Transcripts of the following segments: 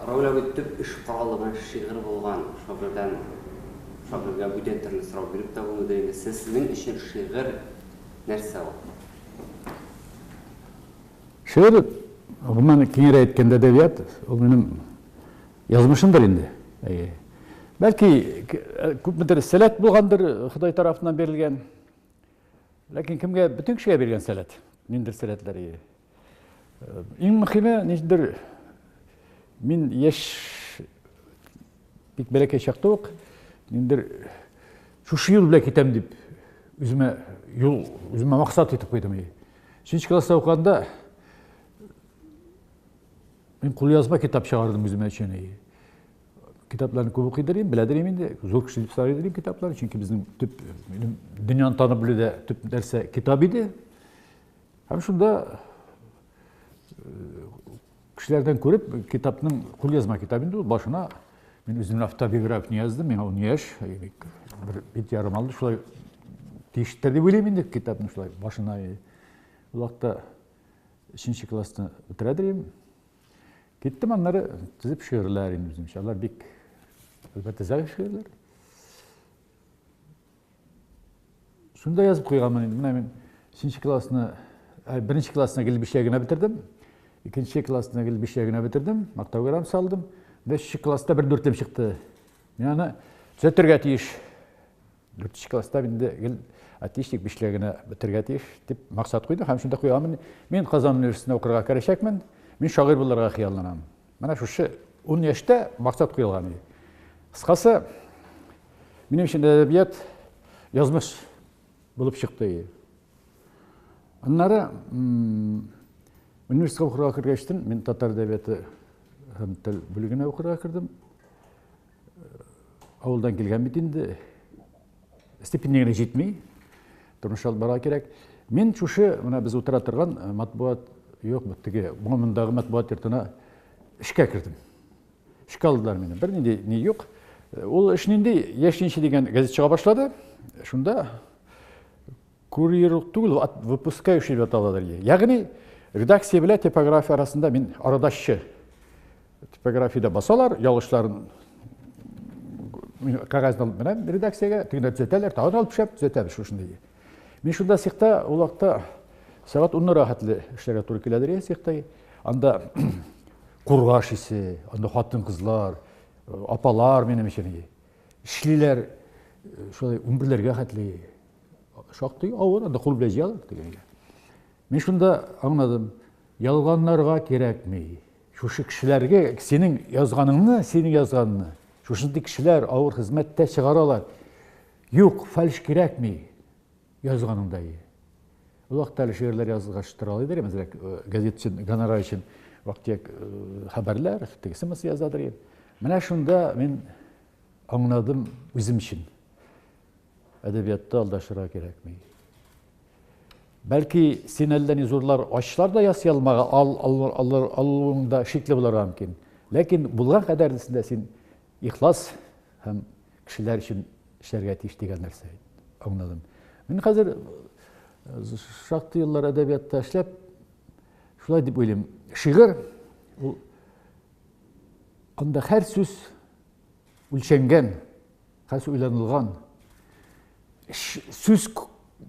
Равил абый, төп эш коралы менә шигырь булган шагыйрьдән шагыйрьгә бүтән төрле сорау биреп тә булмыйдыр инде. Сезнең өчен шигырь нәрсә ул? Шигырь, гомумән, киңрәк әйткәндә, әдәбият, ул минем язмышымдыр инде. Әйе. Бәлки, күпмедер сәләт булгандыр, Ходай тарафыннан бирелгән. Ләкин кемгә, бөтен кешегә бирелгән сәләт, ниндидер сәләтләр, әйе. Иң мөхиме, ничдер, мин яшь бик бәләкәй чакта ук ниндидер шушы юл белән китәм дип үземә юл, үземә максат итеп куйдым. Өченче класста укыганда мин кулъязма китап чыгардым үземә өчен. Китапларны күп укыйдыр идем, беләдер идем инде. Зур кеше дип саныйдыр идем китапларны, чөнки безнең төп дөньяны танып белүдә төп нәрсә китап иде. Һәм шунда кешеләрдән күреп, китапның кулъязма китап инде ул башына мин үземнең автобиографияне яздым, миңа 10 яшь, бер бит ярым алды, шулай тиештер дип уйлыйм инде китапны шулай башына. Ул вакытта өченче классны бетерәдер идем. Киттем аннары төзеп шигырьләр инде үземчә. Алар бик, әлбәттә, зәгыйфь шигырьләр. Шунда язып куйганмын инде. Менә мин өченче классны, беренче классны гел бишә генә бетердем. Икенче классны гел бишә генә бетердем. Мактау грамотасы алдым. Бешенче класста бер дүртем чыкты. Мин аны төзәтергә тиеш. Дүртенче класста инде гел отличник бишлә генә бетерергә тиеш дип максат куйдым һәм шунда куйганмын. Мин Казан университетына укырга керәчәкмен. Мин шагыйрь булырга хыялланам. Менә шушы 10 яшьтә максат куелган иде. Кыскасы, минем өчен әдәбият язмыш булып чыкты. Аннары университетка укырга кергәчтен мин татар әдәбияты һәм тел бүлегенә укырга кердем. Авылдан килгән бит инде. Стипендия генә җитми. Тормыш алып барырга кирәк. Мин шушы, менә без утыра торган матбугат, юк, теге Момындагы матбугат йортына эшкә кердем. Эшкә алдылар мине. Бернинди ни юк. Ул эш нинди? Яшь нинче дигән газет чыга башлады. Шунда курьер түгел, выпускающий дип аталадыр. Ягъни редакция белән типография арасында мин арадашчы. Типографиядә басалар, ялгышларын кәгазьне алып менәм редакциягә, тегендә төзәтәләр, тагын алып төшәп төзәтәбез шушындый. Мин шунда цехта ул вакытта сәгать уннарга хәтле эшләргә туры киләдер цехта. Анда кургаш исе, анда хатын-кызлар, апалар минем өчен эшлиләр шулай унберләргә хәтле. Шактый авыр, анда кул белән җыялар дигәнгә. Мин шунда аңладым, ялганларга кирәкми. Шушы кешеләргә синең язганыңны, синең язганыңны, шушындый кешеләр авыр хезмәттә чыгаралар. Юк, фальш кирәкми язганыңда. Ул вакытта әле шигырьләр язгач тора иде, мәсәлән, газет өчен, гонорар өчен вак-төяк хәбәрләр, тегесе-мысы язадыр. Менә шунда мин аңладым үзем өчен. Әдәбиятта алдашырга кирәкми. Бәлки, син әллә ни зурлар ачлар да ясый алмага, ал, ал, ал, алуың да шикле булырга мөмкин. Ләкин булган кадәрлесендә син ихлас һәм кешеләр өчен эшләргә тиеш дигән нәрсә аңладым. Мин хәзер шактый еллар әдәбиятта эшләп, шулай дип уйлыйм. Шигырь ул анда һәр сүз үлчәнгән, һәр сүз уйланылган. Сүз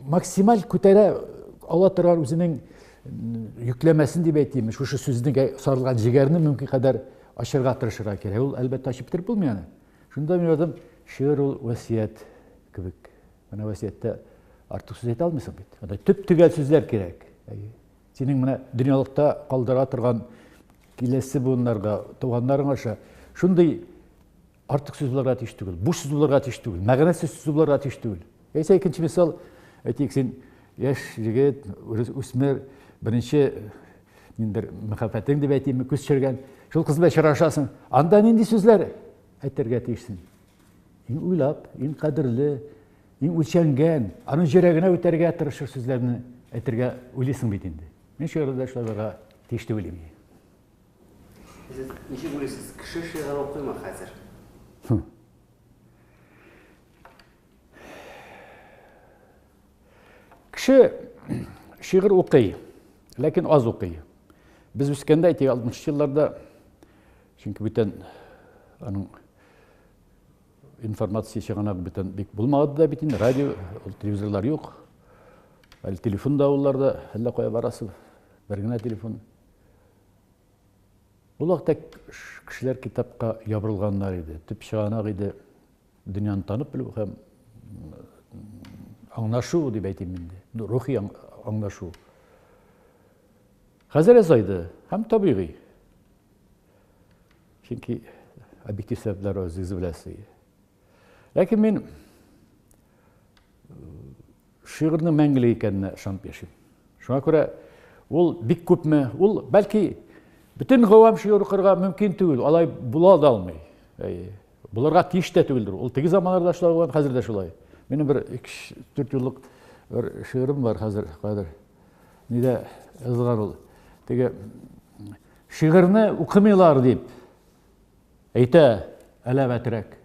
максималь күтәрә ала торган үзенең йөкләмәсен дип әйтим, шушы сүзнең сарылган җегәрне мөмкин кадәр ачырга тырышырга кирәк. Ул әлбәттә ачып бетереп булмый аны. Шунда мин уйладым, шигырь ул васыять кебек. Менә васыятьтә артык сүз әйтә алмыйсың бит. Анда төп-төгәл сүзләр кирәк. Синең менә дөньялыкта калдыра торган киләсе буыннарга, туганнарың аша шундый артык сүз булырга тиеш түгел, буш сүз булырга тиеш түгел, мәгънәсез сүз булырга тиеш түгел. Яисә икенче мисал, әйтик, син яшь егет, үсмер, беренче ниндидер мәхәббәтең дип әйтимме, күз төшергән, шул кыз белән очрашасың. Анда нинди сүзләр әйтергә тиешсең? Иң уйлап, иң кадерле, иң үлчәнгән, аның йөрәгенә үтәргә тырышыр сүзләрне әйтергә уйлыйсың бит инде. Мин шигырьдә шулай булырга тиеш дип уйлыйм. Сез ничек уйлыйсыз, кеше шигырь укыймы хәзер? Кеше шигырь укый, ләкин аз укый. Без үскәндә, әйтик, 60 елларда Чөнки бүтән аның информация чыганагы бүтән бик булмады да бит инде. Радио, ул телевизорлар юк. Әле телефон да авылларда әллә кая барасы, бер генә телефон. Ул вакытта кешеләр китапка ябырылганнар иде. Төп чыганак иде дөньяны танып белү һәм аңлашу дип әйтим инде. Рухи аңлашу. Хәзер азайды һәм табигый. Чөнки объектив сәбәпләр үзегез беләсез. Ләкин мин шигырьнең мәңгелек икәненә ышанып яшим. Шуңа күрә ул бик күпме, ул бәлки бөтен гавам шигырь укырга мөмкин түгел, алай була да алмый. Әйе. Булырга тиеш тә түгелдер. Ул теге заманнарда шулай булган, хәзер дә шулай. Минем бер 2-4 еллык бер шигырем бар хәзер, кадер. Нидә язылган ул? Теге шигырьне укымыйлар дип әйтә әләмәтрәк.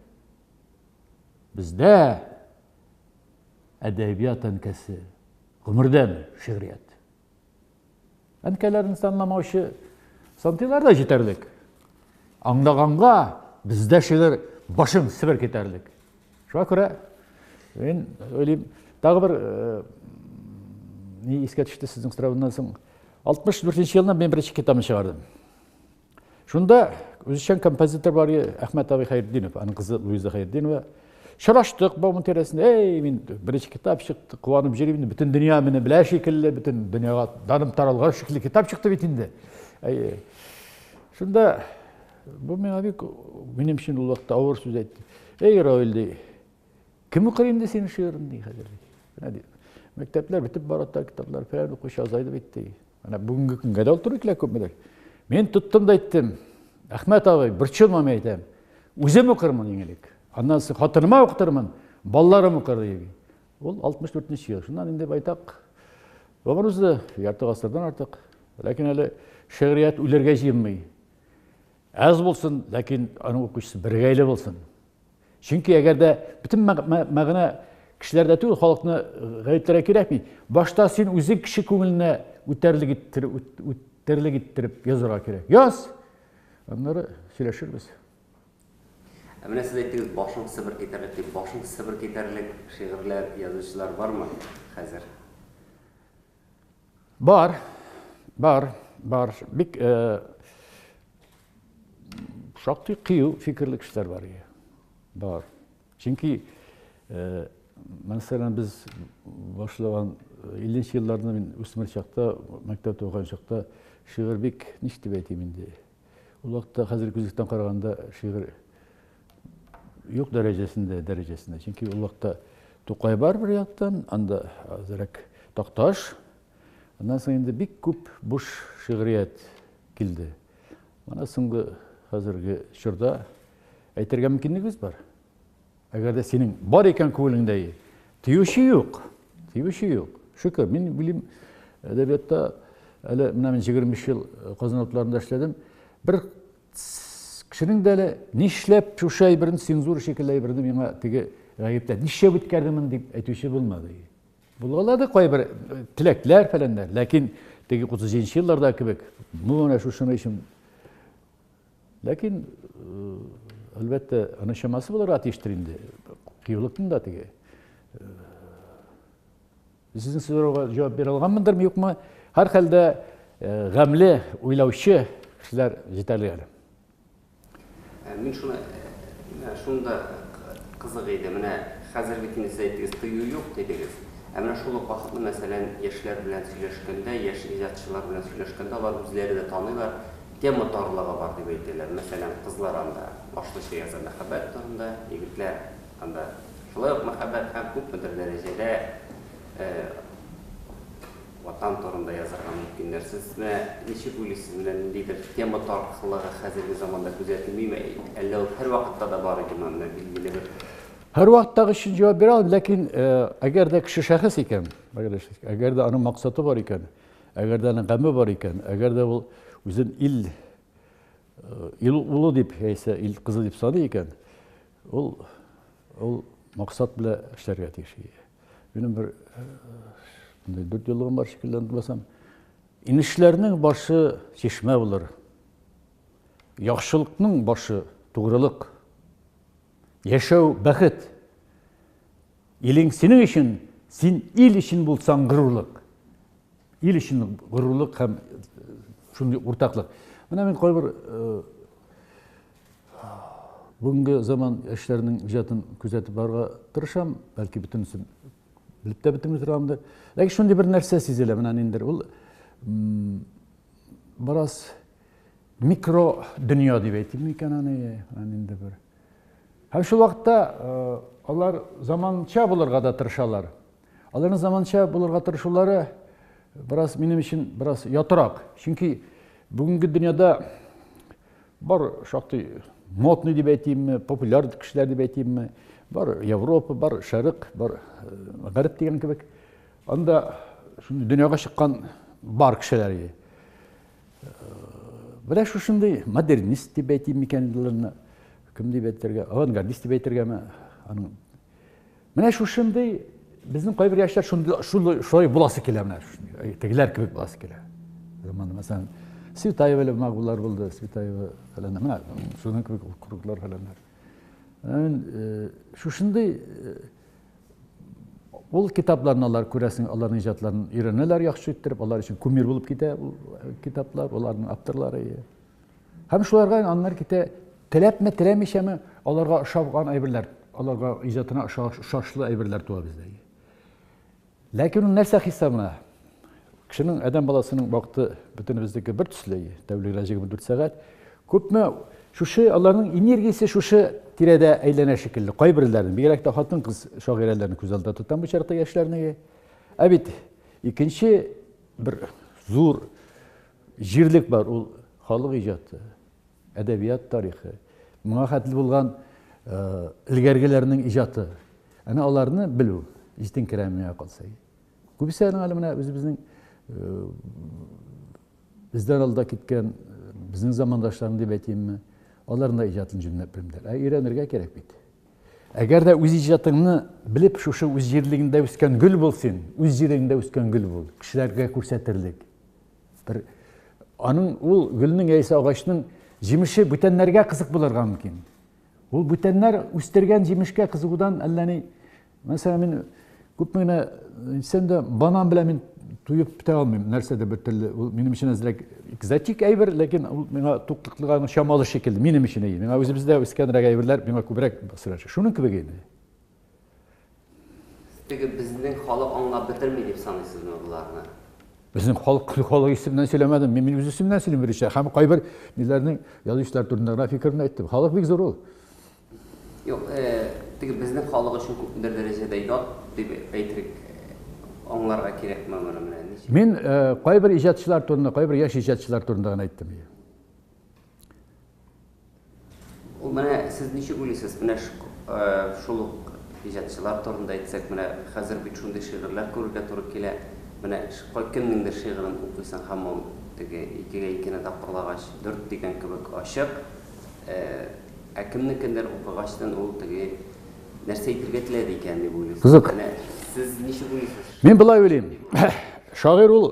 Бездә әдәбият әнкәсе, гомердән шигърият. Әнкәләрен санламаучы сантыйлар да җитәрлек. Аңлаганга бездә шигырь башын себер китәрлек. Шуңа күрә мин уйлыйм, тагы бер э, ни искә төште сезнең соравыннан соң. 64 елны мин беренче китабымны чыгардым. Шунда үзешчән композитор бар Әхмәт абый Хәйретдинов, аның кызы Луиза Хәйретдинова. Очраштык бауман тирәсендә. Эй, мин беренче китап чыкты, куанып йөрим инде. Бөтен дөнья мине белә шикелле, бөтен дөньяга даным таралган шикелле китап чыкты бит инде. Әй, шунда бу миңа бик минем өчен ул вакытта авыр сүз әйтте. Эй, Равил ди, кем укыр инде синең шигыреңне ди хәзер. Менә ди, мәктәпләр бетеп бара, китаплар фәлән укучы азайды бит ди. Менә бүгенге көнгә дә ул туры килә күпмедер. Мин тоттым да әйттем. Әхмәт абый, борчылма, мин әйтәм. Үзем укырмын иң элек. Аннан соң хатыныма укытырмын, балаларым укыр ди. Ул 64 ел. Шуннан инде байтак гомер узды, ярты гасырдан артык. Ләкин әле шигърият үләргә җыенмый. Әз булсын, ләкин аның укучысы бер гаилә булсын. Чөнки әгәр дә бөтен мәгънә кешеләрдә түгел, халыкны гаепләргә кирәкми. Башта син үзең кеше күңеленә үтәрлек иттереп, үтәрлек иттереп язарга кирәк. Яз! Аннары сөйләшербез. Ә менә сез әйттегез, башың сыбыр китәрлек дип. Башың сыбыр китәрлек шигырьләр язучылар бармы хәзер? Бар, бар, бар. Бик э, шактый кыю фикерле кешеләр бар. Бар. Чөнки, э, мәсәлән, без башлаган 50 елларда мин үсмер чакта, мәктәптә укыган чакта шигырь бик, ничек дип әйтим инде, ул вакытта хәзерге күзлектән караганда шигырь юк дәрәҗәсендә, дәрәҗәсендә. Чөнки ул вакытта Тукай бар бер яктан, анда әзрәк Такташ, аннан соң инде бик күп буш шигърият килде. Менә соңгы хәзерге чорда әйтергә мөмкинлегебез бар. Әгәр дә синең бар икән күңелеңдә, тиюче юк, тиюче юк. Шөкер, мин белим, әдәбиятта әле менә мин 25 ел Казан утларында эшләдем. Бер Кешенең дә әле нишләп шушы әйберне цензура шикелле әйберне миңа теге гаепләп, нишләп үткәрдең моны дип әйтүче булмады. Булгалады кайбер э, теләкләр фәләннәр, ләкин теге 37 елларда кебек, бу менә шушыны өчен. Ләкин э, әлбәттә, аның чамасы булырга тиештер инде. Кыюлыкның да теге. Э, Сезнең сорауга җавап бирә алганмындырмы, юкмы? Һәрхәлдә э, гамьле уйлаучы кешеләр җитәрлек әле. Э, мин шуны э, шунда кызык иде. Менә хәзер бит инде сез әйттегез, тыю юк дидегез. Ә менә шул ук вакытны, мәсәлән, яшьләр белән сөйләшкәндә, яшь иҗатчылар белән сөйләшкәндә, алар үзләре дә таныйлар, тема тарлыгы бар дип әйтәләр. Мәсәлән, кызлар анда башлыча яза мәхәббәт турында, егетләр Анда шулай ук мәхәббәт һәм күпмедер дәрәҗәдә Ватан турында язарга мөмкиннәр. Сез менә ничек уйлыйсыз, менә ниндидер тема таркылыгы хәзерге заманда күзәтелмиме? Әллә ул һәрвакытта да бар идеме, менә билгеле бер? Һәрвакыттагы өчен җавап бирә алмыйм, ләкин әгәр дә кеше шәхес икән, әгәр дә аның максаты бар икән, әгәр дә аның гаме бар икән, әгәр дә ул үзен ил ил улы дип, яисә ил кызы дип саный икән, Ул ул максат белән эшләргә тиеш. Минем бер шундый дүрт еллыгым бар шикелле, онытмасам. Инешләрнең башы чишмә булыр. Яхшылыкның башы тугрылык. Яшәү бәхет. Илең синең өчен, син ил өчен булсаң горурлык. Ил өчен горурлык һәм шундый уртаклык. Менә мин кайбер бүгенге заман яшьләренең иҗатын күзәтеп барырга тырышам, бәлки бөтенесен белеп тә бетерми торгандыр. Ләкин шундый бер нәрсә сизелә, менә ниндидер ул бераз микро дөнья дип әйтим микән аны, инде бер. Һәм шул вакытта алар заманча булырга да тырышалар. Аларның заманча булырга тырышулары бераз минем өчен бераз ятырак. Чөнки бүгенге дөньяда бар шактый модный дип әйтимме, популяр кешеләр дип әйтимме, бар Европа, бар Шәрык, бар Гарәп дигән кебек. Анда шундый дөньяга чыккан бар кешеләр. Менә шушындый модернист дип әйтим микән аларны, кем дип әйтергә, авангардист дип әйтергәме, аның. Менә шушындый безнең кайбер яшьләр шундый шулай буласы килә менә шушындый, тегеләр кебек буласы килә. Заманда, мәсәлән, Светаева әле магулар булды, Светаева фәлән, менә шуның кебек круглар фәләннәр. Менә шушындый ул китапларны алар күрәсең, аларның иҗатларын өйрәнәләр яхшы иттереп, алар өчен кумир булып китә ул китаплар, аларның авторлары. Һәм шуларга аннар китә, теләпме, теләмичәме, аларга ошаган әйберләр, аларга иҗатына ошашлы әйберләр туа бездә. Ләкин ул нәрсә хисабына? Кешенең, адәм баласының вакыты бөтенебезнеке бер төсле, тәүлегенә 24 сәгать. Күпме шушы аларның энергиясе шушы тирәдә әйләнә шикелле. Кайберләренең, бигрәк тә хатын-кыз шагыйрәләрне күз алдында тотам бу чакта яшьләрне. Ә бит икенче бер зур җирлек бар, ул халык иҗаты, әдәбият тарихы, моңа хәтле булган элгәргеләрнең иҗаты. Әнә аларны белү җитенкерәм миңа калса. Күбесе аның әле менә үзебезнең бездән алда киткән безнең замандашларны дип әйтимме, аларның да иҗатын җүнләп белмиләр. Ә өйрәнергә кирәк бит. Әгәр дә үз иҗатыңны белеп, шушы үз җирлегеңдә үскән гөл бул син, үз җиреңдә үскән гөл бул, кешеләргә күрсәтерлек. Бер аның ул гөлнең яисә агачның җимеше бүтәннәргә кызык булырга мөмкин. Ул бүтәннәр үстергән җимешкә кызыгудан әллә ни. Мәсәлән, мин күпме генә әйтсәм дә, банан белән мин туеп бетә алмыйм. Нәрсәдер бер төрле. Ул минем өчен әзрәк экзотик әйбер, ләкин ул миңа туклыклыгы чамалы шикелле. Минем өчен әйе. Миңа үзебездә үскәнрәк әйберләр миңа күбрәк сыра. Шуның кебек инде. Теге безнең халык аңлап бетерми дип саныйсызмы боларны? Безнең халык халык исеменнән сөйләмәдем. Мин үз исемнән сөйлим беренче. Һәм кайбер ниләрнең язучылар турында гына фикеремне әйттем. Халык бик зур ул. Юк, теге безнең халык өчен күпмедер дәрәҗәдә ят дип әйтер аңларга кирәкме моны менә ничек? Мин кайбер иҗатчылар турында, кайбер яшь иҗатчылар турында гына әйттем. Ул менә сез ничек уйлыйсыз, менә шул ук иҗатчылар турында әйтсәк, менә хәзер бит шундый шигырьләр күрергә туры килә. Менә кемнеңдер шигырен укыйсың һәм ул теге икегә икене тапкырлагач дүрт дигән кебек ачык. Ә кемнекендер укыгачтын ул теге нәрсә әйтергә теләде икән дип уйлыйсың. Кызык. Менә сез ничек уйлыйсыз? Мин болай уйлыйм. Шагыйрь ул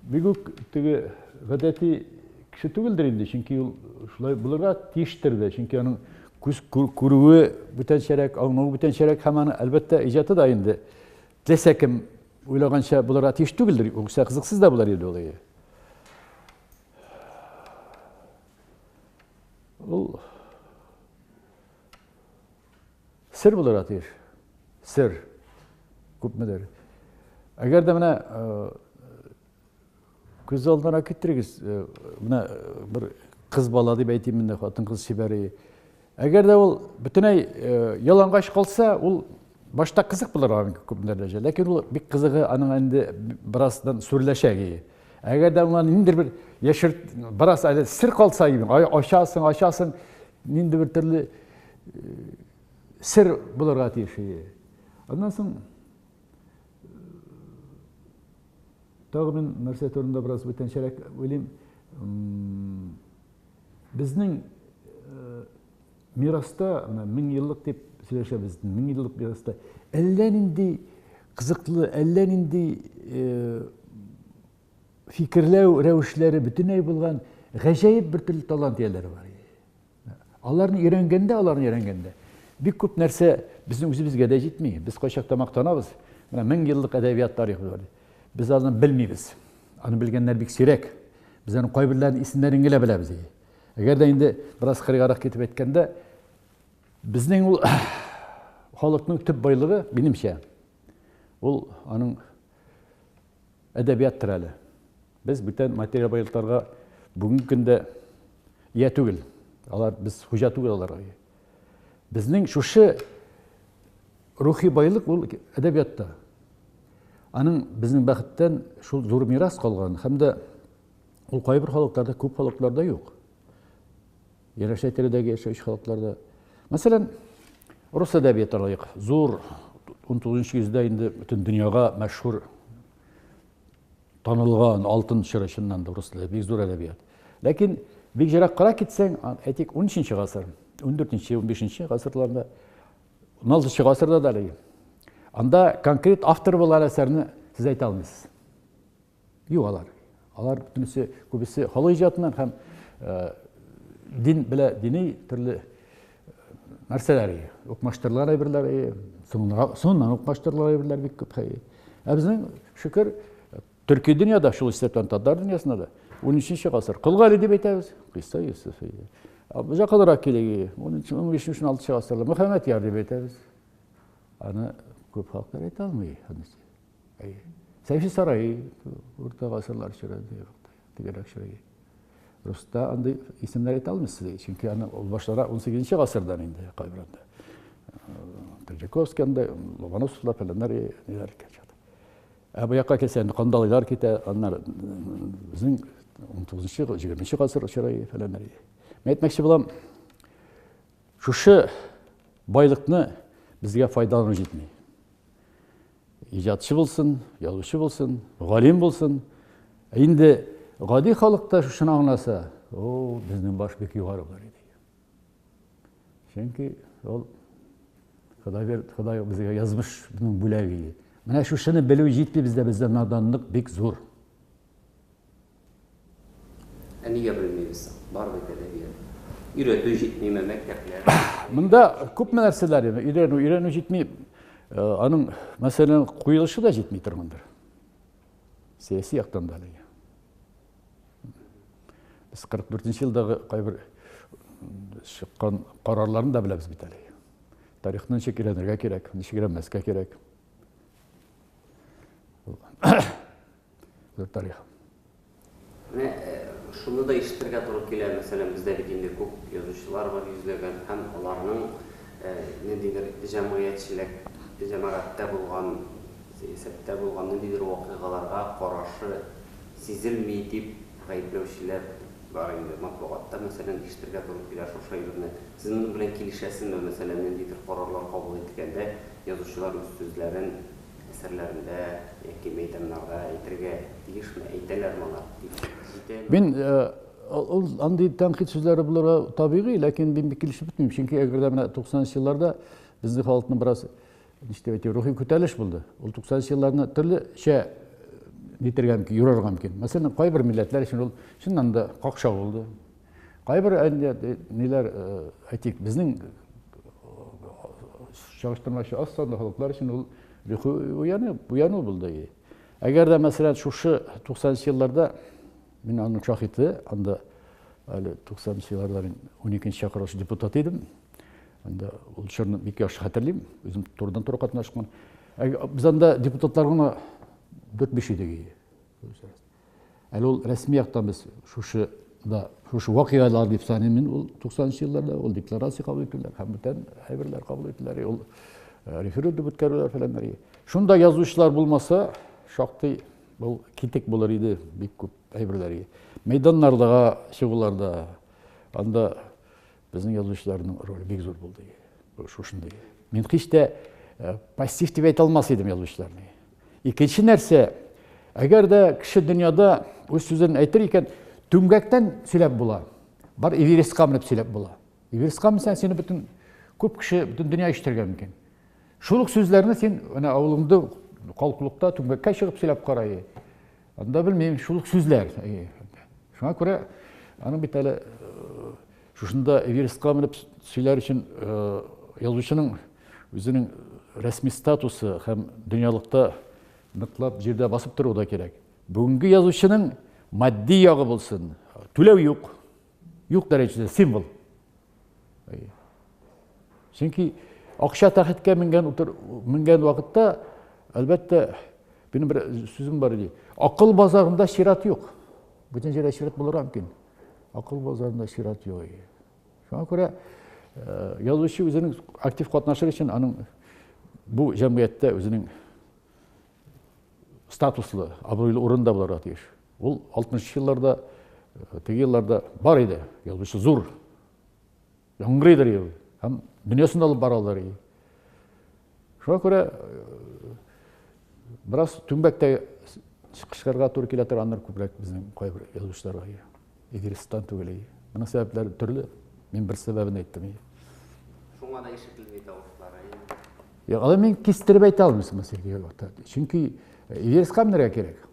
Бик үк теге гадәти кеше түгелдер инде, чөнки ул шулай булырга тиештер дә, чөнки аның күз күрүе бүтәнчәрәк, аңлавы бүтәнчәрәк һәм аны, әлбәттә, иҗаты да инде теләсә кем уйлаганча булырга тиеш түгелдер, юкса кызыксыз да булыр иде ул. Ул сер булырга тиеш. Сер. Күпмедер. Әгәр дә менә күз алдына китерегез, менә бер кыз бала дип әйтим инде, хатын-кыз чибәре. Әгәр дә ул бөтенләй ялангач калса, ул башта кызык булырга мөмкин күпмедер дәрәҗә. Ләкин ул бик кызыгы аның инде бераздан сүреләчәк. Әгәр дә аңа ниндидер бер яшер, бераз әле сер калса, ачасың, ачасың, нинди бер төрле сер булырга тиеш. Аннан соң тагы мин нәрсә турында бераз бүтәнчәрәк уйлыйм. Безнең мираста, менә мең еллык дип сөйләшәбез, мең еллык мираста әллә нинди кызыклы, әллә нинди фикерләү рәвешләре бөтенләй булган. Гаҗәеп бер төрле талант ияләре бар. Аларны өйрәнгәндә, аларны өйрәнгәндә, бик күп нәрсә безнең үзебезгә дә җитми. Без кайчакта мактанабыз. Менә 1000 еллык әдәбият тарихы бар. Без аны белмибез. Аны белгәннәр бик сирәк. Без аның кайберләренең исемнәрен генә беләбез. Әгәр дә инде бераз кырыйгарак китеп әйткәндә, безнең ул халыкның төп байлыгы, минемчә, ул аның әдәбияттыр әле. Без бүтән материаль байлыкларга бүгенге көндә ия түгел. Алар без хуҗа түгел аларга. Безнең шушы рухи байлык ул әдәбиятта. Аның безнең бәхеттән шул зур мирас калган һәм дә ул кайбер халыкларда, күп халыкларда юк. Янәшә тирәдәге яшәүче халыкларда. Мәсәлән, рус әдәбияты алыйк. Зур 19 йөздә инде бөтен дөньяга мәшһүр танылган алтын чоры чыннан да рус теле бик зур әдәбият. Ләкин бик ераккарак китсәң, әйтик, 13 гасыр, 14, 15 гасырларда, 16 гасырда да әле. Анда конкрет автор булган әсәрне сез әйтә алмыйсыз. Юк алар. Алар бөтенесе, күбесе халык иҗатыннан һәм дин белә дини төрле нәрсәләр, укмаштырылган әйберләр, соңыннан укмаштырылган әйберләр бик күп. Ә безнең, шөкер, төрки дөньяда, шул исәптән татар дөньясында да 13 гасыр Кол Гали дип әйтәбез, Кыйса Йосыф. Якынрак килик, 15 16 гасырда Мөхәммәд Яр дип әйтәбез. Аны күп халыклар әйтә алмый. Сәйфи Сарай урта гасырлар чоры тегерәк чоры. Руста андый исемнәр әйтә алмыйсыз, чөнки аны ул башлара 18 гасырдан инде кайбер анда. Третьяковский анда, Ломоносовлар фәләннәр ниләр икән чакта. Ә бу якка килсә, инде Кандалыйлар китә, аннары безнең 19-нчы, 20 гасыр чоры фәләннәр. Мин әйтмәкче булам, шушы байлыкны безгә файдалану җитми. Иҗатчы булсын, язучы булсын, галим булсын. Инде гади халык та шушыны аңласа, о, безнең баш бик югары булыр иде. Чөнки ул Ходай бир, Ходай безгә язмышның бүләге. Менә шушыны белү җитми бездә, бездә наданлык бик зур. Ә нигә белмибез соң? Бар бит әдәбият. Өйрәтү җитмиме мәктәпләр? Монда күпме нәрсәләр инде. Өйрәнү, өйрәнү җитми. Э, аның мәсәлән куелышы да җитми торгандыр. Сәяси яктан да әлеге. Без 44 елдагы кайбер чыккан карарларны да беләбез бит әле. Тарихны ничек өйрәнергә кирәк, ничек өйрәнмәскә кирәк. Зур тарих. Менә шуны да ишетергә туры килә, мәсәлән, бездә бит инде күп язучылар бар йөзләгән һәм аларның ниндидер җәмгыятьчелек, җәмәгатьтә булган, сәясәттә булган ниндидер вакыйгаларга карашы сизелми дип гаепләүчеләр бар инде. Матбугатта, мәсәлән, ишетергә туры килә шушы әйберне. Сез моның белән килешәсезме, мәсәлән, ниндидер карарлар кабул ителгәндә язучылар үз сүзләрен әсәрләрендә яки мәйданнарда әйтергә тиешме, әйтәләрме алар? Җитәме? Мин ул андый тәнкыйть сүзләре булырга табигый, ләкин мин бик килешеп бетмим. Чөнки әгәр дә менә 90 елларда безнең халыкның бераз ничек дип әйтим, рухи күтәрелеш булды. Ул 90 елларны төрлечә нитергә мөмкин, юрарга мөмкин. Мәсәлән, кайбер милләтләр өчен ул чыннан да какшау булды. Кайбер ниләр, әйтик, безнең чагыштырмачы аз санлы халыклар өчен ул рухи уяну, уяну булды. Әгәр дә, мәсәлән, шушы 90 елларда мин аның шаһиты, анда әле 90 елларда мин 12 чакырылыш депутаты идем. Анда ул чорны бик яхшы хәтерлим, үзем турыдан-туры катнашкан. Без анда депутатлар гына 4-5 идек. Әле ул рәсми яктан без шушы да шушы вакыйгалар дип саныйм мин ул 90 елларда ул декларация кабул ителәр һәм бүтән әйберләр кабул ителәр ул э, референдум үткәрүләр фәләннәр. Шунда язучылар булмаса, шактый был китек булыр иде бик күп әйберләргә. Мәйданнарда чыгуларда анда безнең язучыларның роле бик зур булды. Шушындый. Мин һич тә э, пассив дип әйтә алмас идем язучыларны. Икенче нәрсә, әгәр дә кеше дөньяда үз сүзен әйтер икән, түмгәктән сөйләп була. Бар Эверестка менеп сөйләп була. Эверестка менсәң, сине бөтен күп кеше, бөтен дөнья ишетергә мөмкин. Шул ук сүзләрне син менә авылыңда калкулыкта түмгәккә чыгып сөйләп кара. Анда белмим, шул ук сүзләр. Шуңа күрә Аның бит әле шушында Эверестка менеп сөйләр өчен язучының үзенең рәсми статусы һәм дөньялыкта ныклап җирдә басып торуы да кирәк. Бүгенге язучының матди ягы булсын, түләү юк. Юк дәрәҗәдә символ. Чөнки акча тәхеткә менгән утыр, менгән вакытта, әлбәттә, минем бер сүзем бар иде. Акыл базарында чират юк. Бүтән җирдә чират булырга мөмкин. Акыл базарында чират юк. Шуңа күрә э, язучы үзенең актив катнашыр өчен аның бу җәмгыятьтә үзенең статуслы, абруйлы урында булырга тиеш. Ул 60 елларда, э, теге елларда бар иде. Язучы зур. Яңгырыйдыр ел. Һәм дөньясын алып баралар. Шуңа күрә э, бераз түмбәктә чыгарга туры килә торгандыр күбрәк безнең кайбер язучыларга. Эвересттан түгел. Моның сәбәпләре төрле. Мин бер сәбәбен әйттем. Шуңа да ишетелми тавышлары. Юк, алай мин кистереп әйтә алмыйм Сергей вакытта. Чөнки Эверестка менәргә кирәк.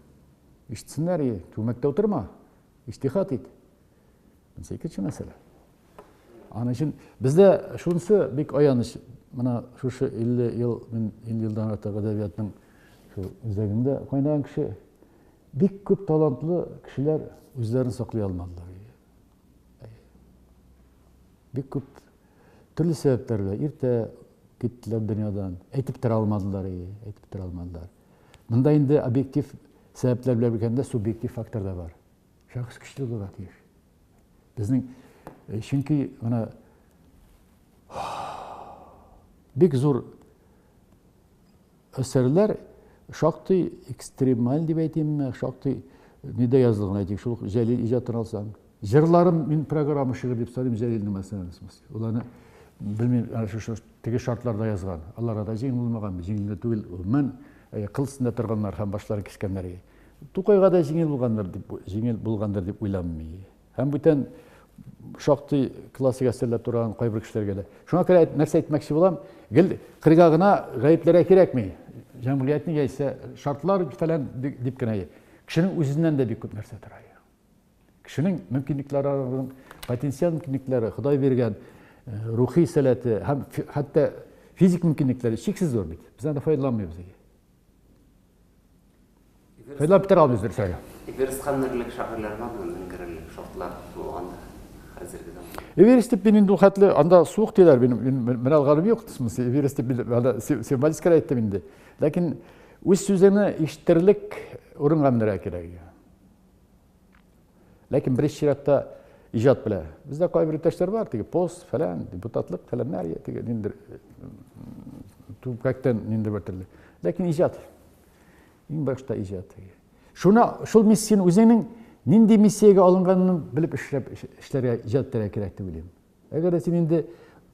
Ишетсеннәр, түмәктә утырма. Иҗтихад ит. Монысы икенче мәсьәлә. Аның өчен бездә шунысы бик аяныч. Менә шушы 50 ел, мин 50 елдан артык әдәбиятның шул үзәгендә кайнаган кеше, бик күп талантлы кешеләр үзләрен саклый алмадылар. Бик күп төрле сәбәпләр белән иртә киттеләр дөньядан, әйтеп тора алмадылар, әйтеп тора алмадылар. Монда инде объектив сәбәпләр белән бергәндә субъектив фактор да бар. Шәхес көчле булырга тиеш. Безнең э, чөнки менә бик зур әсәрләр шактый экстремаль дип әйтимме, шактый нидә язылган әйтик, шул Җәлил иҗатын алсаң. Җырларым мин программа шигырь дип саныйм Җәлилнең мәсәлән, Ул аны белмим, шушы теге шартларда язган. Аларга да җиңел булмаган, җиңел дә түгел. Гомумән, кыл өстендә торганнар һәм башларын кискәннәр. Тукайга да җиңел булгандыр дип, җиңел булгандыр дип уйламыйм. Һәм бүтән шактый классик әсәрләр тураган кайбер кешеләргә дә. Шуңа күрә нәрсә әйтмәкче булам, гел кырга гына гаепләргә кирәкми. Җәмгыятьне яисә шартлар фәлән дип кенә. Кешенең үзеннән дә бик күп нәрсә тора. Кешенең мөмкинлекләре, потенциал мөмкинлекләре, Ходай биргән э, рухи сәләте һәм хәтта физик мөмкинлекләре чиксез зур бит. Без аны файдаланмыйбыз. Файдаланып бетерә алмыйбыз дөресрәге. Эверестка менерлек шагыйрьләр бармы? Менгерерлек шартлар булганда хәзерге заманда. Эверест дип мин инде ул хәтле анда суык диләр, мин менә алганым юк, в смысле Эверест дип мин анда символически әйттем инде. Ләкин үз сүзеңне ишеттерерлек урынга менәргә кирәк. Ләкин беренче чиратта иҗат белә. Бездә кайбер иптәшләр бар, теге пост, фәлән, депутатлык, фәләннәр, теге ниндер түбәктән ниндер бер төрле. Ләкин иҗат. Иң башта иҗат. Шуны, шул миссияне үзеңнең нинди миссиягә алынганын белеп эшләп эшләргә, иҗат итәргә кирәк дип уйлыйм. Әгәр дә син инде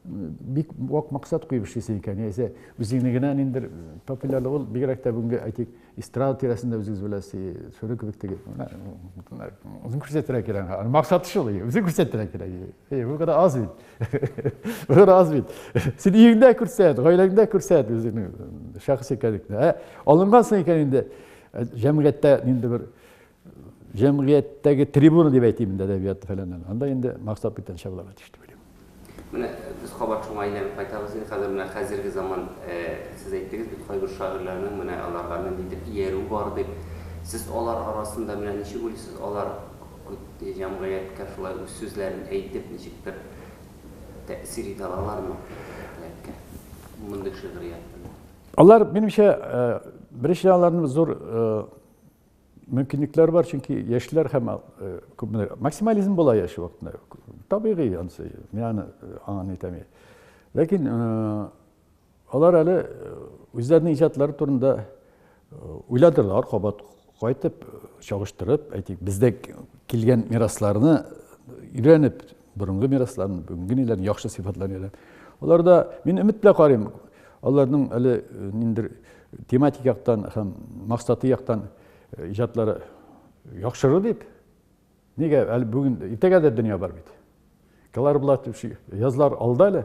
бик вак максат куеп эшлисең икән, яисә үзеңне генә ниндер популярлы ул, бигрәк тә бүгенге, әйтик, эстрада тирәсендә үзегез беләсез, шуны кебек теге, үзен күрсәтергә кирәк. Аның максаты шул, үзен күрсәтергә кирәк. Эй, бу кадәр аз бит. Бу кадәр аз бит. Син өеңдә күрсәт, гаиләңдә күрсәт үзеңнең шәхес икәнлеңне. Ә алынгансың икән инде, җәмгыятьтә нинди бер җәмгыятьтәге трибуна дип әйтим инде әдәбият фәләннән. Анда инде максат бүтәнчә булырга тиеш дип уйлыйм. Менә без кабат шуңа әйләнеп кайтабыз инде. Хәзер менә хәзерге заман, сез әйттегез бит, кайбер шагыйрьләрнең менә аларга ниндидер иярү бар дип. Сез алар арасында менә ничек уйлыйсыз, алар җәмгыятькә шулай үз сүзләрен әйтеп, ничектер тәэсир итә алалармы җәмгыятькә мондый шигърият белән? Алар, минемчә, беренчедән аларның зур мөмкинлекләр бар, чөнки яшьләр һәм э, күпмедер максимализм була яшь вакытында. Табигый анысы, мин аны э, аңа әйтәм. Ләкин э, алар әле үзләренең иҗатлары турында уйладылар, кабат кайтып, чагыштырып, әйтик, бездә килгән мирасларны өйрәнеп, борынгы мирасларны, бүгенге ниләрне, яхшы сыйфатларны өйрәнеп. Аларда мин өмет белән карыйм, аларның әле ниндер тематик яктан һәм максаты яктан э, иҗатлары яхшырыр дип. Нигә әле бүген иртәгә дә дөнья бар бит. Калар була язлар алда әле.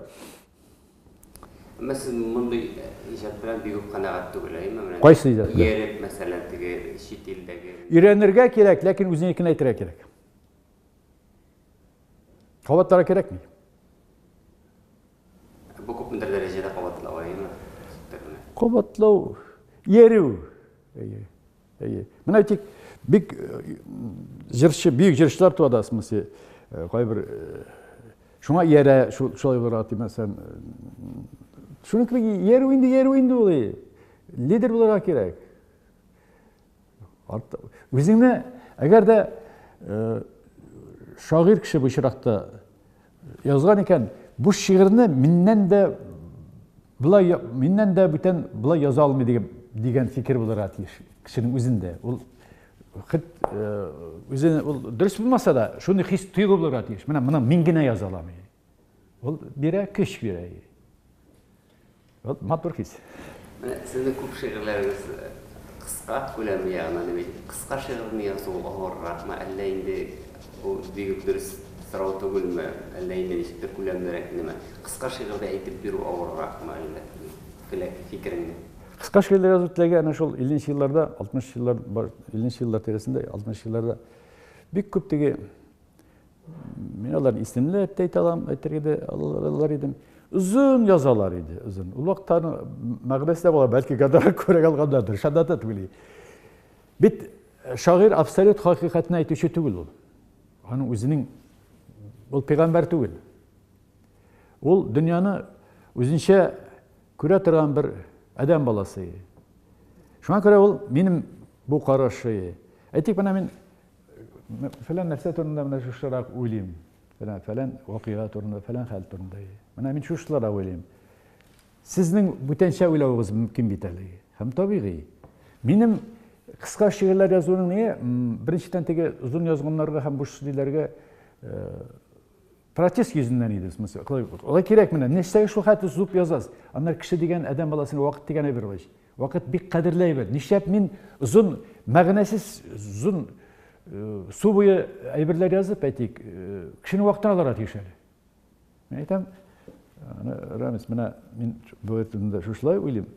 Әмма сез мондый э, иҗат белән бик үк канәгать түгел, әйеме? Менә Кайсы иҗат белән? Ияреп, мәсәлән, теге чит илдәге. Өйрәнергә кирәк, ләкин үзеңнекен әйтергә кирәк. Кабатларга кирәкми. Бу күпмедер дәрәҗәдә кабатлау, әйеме? Кабатлау, иярү. Әйе. Әйе. Менә әйтик, бик җырчы, бөек җырчылар туа да, в смысле, кайбер шуңа иярә, шулай булырга дип, мәсәлән, шуның кебек иярү инде, иярү инде ул. Лидер булырга кирәк. Үзеңне, әгәр дә шагыйрь кеше бу очракта язган икән, бу шигырьне миннән дә болай, миннән дә бүтән болай яза алмый дигән, дигән фикер булырга тиеш кешенең үзендә. Ул хет үзе ул дөрес булмаса да, шундый хис тойгы булырга тиеш. Менә моны мин генә яза алам. Ул бирә, көч бирә. Вот матур хис. Менә сезнең күп шигырьләрегез кыска, күләме ягыннан дип әйтик. Кыска шигырьне язу авырракмы, әллә инде бу бик үк дөрес сорау түгелме, әллә инде ничектер күләмлерәкнеме? Кыска шигырьдә әйтеп бирү авырракмы, әллә теләк, фикереңне? Кыска шигырьләр язу теләге әнә шул 50 нче елларда, 60 еллар, 50 нче еллар тирәсендә, 60 елларда бик күп теге Мин аларны исемләп тә әйтә алам, әйтергә дә алар идем. Озын язалар иде, озын. Ул вакытта мәгънәсе дә була, бәлки гонорар күбрәк алганнардыр, шунда да түгел. Бит шагыйрь абсолют хакыйкатьне әйтүче түгел ул. Аның үзенең ул пәйгамбәр түгел. Ул дөньяны үзенчә күрә торган бер адәм баласы. Шуңа күрә ул минем бу карашы. Әйтик, менә мин Фәлән нәрсә турында менә шушырак уйлыйм. Менә фәлән вакыйга турында, фәлән хәл турында. Менә мин шушыларак уйлыйм. Сезнең бүтәнчә уйлавыгыз мөмкин бит әле. Һәм табигый. Минем кыска шигырьләр язуның ние, беренчедән теге озын язганнарга һәм буш сүзләргә протест йөзеннән иде, в смысле. Алай кирәк менә. Нәрсәгә шул хәтле сузып язасыз? Аннары кеше дигән адәм баласына вакыт дигән әйбер бар. Вакыт бик кадерле әйбер. Нишләп мин озын, мәгънәсез озын су буе әйберләр язып, әйтик, кешенең вакытын алырга тиеш әле. Мин әйтәм, Рамис, менә мин бу турында шушылай уйлыйм.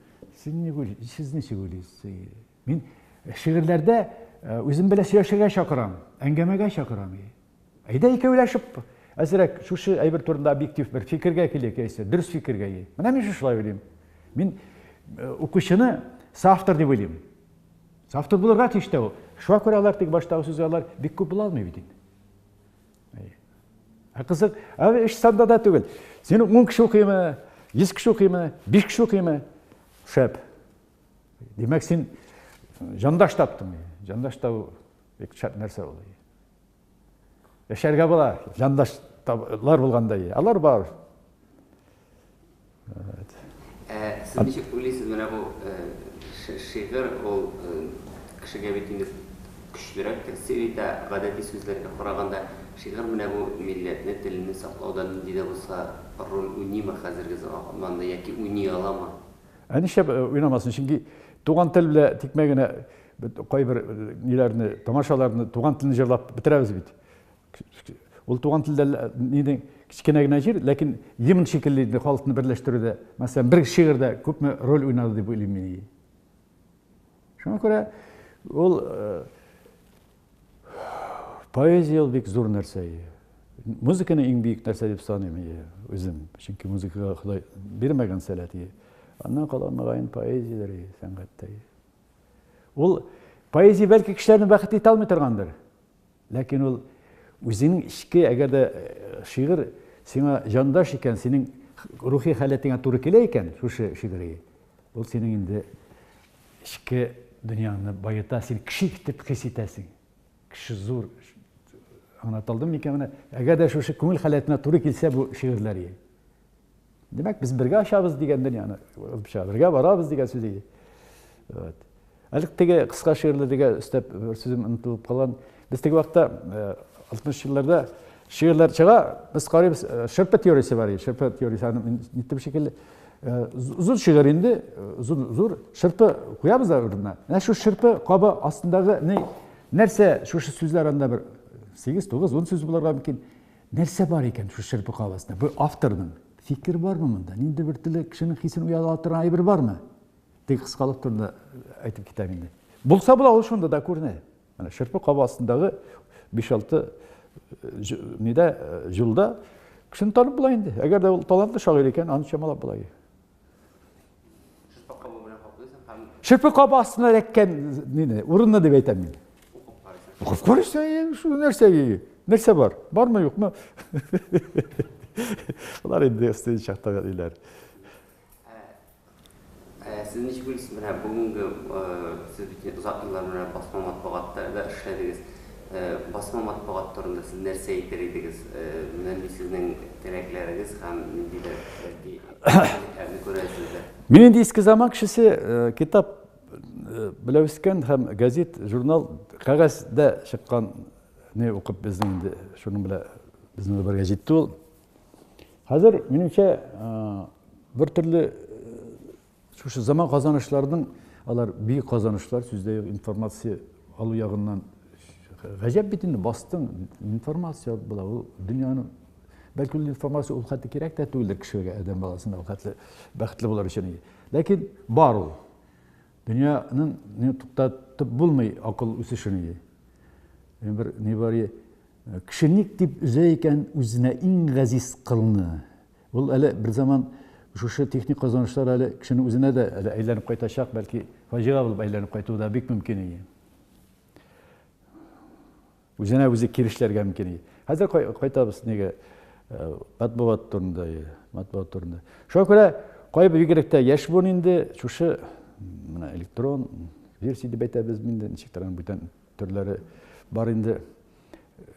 Сез ни уйлыйсыз? Сез ничек уйлыйсыз? Мин шигырьләрдә үзем белән сөйләшергә чакырам, әңгәмәгә чакырам. Әйдә икәүләшеп әзрәк шушы әйбер турында объектив бер фикергә килик, яисә дөрес фикергә. Менә мин шушылай уйлыйм. Мин укучыны соавтор дип уйлыйм. Соавтор булырга тиеш тә ул. Шуңа күрә алар тик баштагы сүзгә алар бик күп була алмый бит инде. Ә кызык, ә эш санда да түгел. Син 10 кеше укыймы, 100 кеше укыймы, 5 кеше укыймы? Шәп. Димәк, син җандаш таптың. Җандаш табу бик шәп нәрсә ул. Яшәргә була, җандашлар булганда. Алар бар. Ә сез ничек уйлыйсыз, менә бу шигырь ул кешегә бит инде көчлерәк тәэсир итә, гадәти сүзләргә караганда. Шигырь менә бу милләтне, телне саклауда нинди дә булса роль уйныймы хәзерге заманда яки уйный аламы? Ә нишләп уйнамасын? Чөнки туган тел белән тикмә генә кайбер ниләрне, тамашаларны туган телне җырлап бетерәбез бит. Ул туган телдә нидең кечкенә генә җир, ләкин гимн шикелле инде халыкны берләштерүдә, мәсәлән, бер шигырьдә күпме роль уйнады дип уйлыйм мин. Шуңа күрә ул поэзия ул бик зур нәрсә. Музыканы иң бөек нәрсә дип саныйм үзем. Чөнки музыкага Ходай бирмәгән сәләт. Аннан кала мөгаен поэзиядер, сәнгатьтә. Ул поэзия бәлки кешеләрне бәхетле итә алмый торгандыр. Ләкин ул үзенең эчке, әгәр дә шигырь сиңа җандаш икән, синең рухи халәтеңә туры килә икән, шушы шигырь, ул синең инде эчке дөньяңны баета, син кеше итеп хис итәсең. Кеше зур. Аңлата алдым микән менә? Әгәр дә шушы күңел халәтенә туры килсә бу шигырьләр. Димәк, без бергә ачабыз дигән дөньяны, бергә барабыз дигән сүз иде. Вот. Әле теге кыска шигырьләргә өстәп бер сүзем онытылып калган. Без теге вакытта 60 елларда шигырьләр чыга, без карыйбыз, шырпы теориясе бар иде. Шырпы теориясе аны ниттем шикелле. Зур шигырь инде, зур, зур шырпы куябыз да урынына. Менә шу шырпы кабы астындагы ни нәрсә, шушы сүзләр анда бер 8, 9, 10 сүз булырга мөмкин. Нәрсә бар икән шул шырпы кабы астында? Бу авторның фикер бармы монда? Нинди бер теле кешенең хисен уята торган әйбер бармы? Тик кыскалык турында әйтеп китәм инде. Булса була, ул шунда да күренә. Менә шырпы кабы астындагы 5-6 нидә, юлда кешене танып була инде. Әгәр дә ул талантлы шагыйрь икән, аны чамалап була. Шырпы кабы белән каплыйсың һәм Шырпы кабы астына эләккән нине, урынны дип әйтәм мин. Укып карыйсың. Укып карыйсың, шул нәрсә, нәрсә бар? Бармы, юкмы? Болар инде студент чактагы ниләр. Сез ничек уйлыйсыз, менә бүгенге сез бит озак еллар менә басма матбугатта да эшләдегез. Басма матбугат турында сез нәрсә әйтер идегез? Менә нинди сезнең теләкләрегез һәм ниндидер бәлки мөмкинлекләрне күрәсездер? Мин инде иске заман кешесе, китап белә үскән һәм газет, журнал, кәгазьдә чыккан не укып безнең инде шуның белән безнең бергә җитте ул. Хәзер, минемчә, бер төрле шушы заман казанышларының, алар бөек казанышлар, сүздә юк, информация алу ягыннан гаҗәп бит инде, бастың, информация була, ул дөньяны, бәлки ул информация ул хәтле кирәк тә түгелдер кешегә, адәм баласына ул хәтле бәхетле булыр өчен. Ләкин бар ул. Дөньяның не туктатып булмый акыл үсешен. Бер ни бар, кеше ник дип өзә икән үзенә иң газиз кылны? Ул әле бер заман шушы техник казанышлар әле кешенең үзенә дә әле әйләнеп кайтачак, бәлки фаҗига булып әйләнеп кайтуы да бик мөмкин иде. Үзенә үзе кирешләргә мөмкин иде. Хәзер кайтабыз нигә? Матбугат турында, матбугат турында. Шуңа күрә кайбер бигрәк тә яшь буын инде шушы менә электрон версия дип әйтәбез инде, ничектер аның бүтән төрләре бар инде.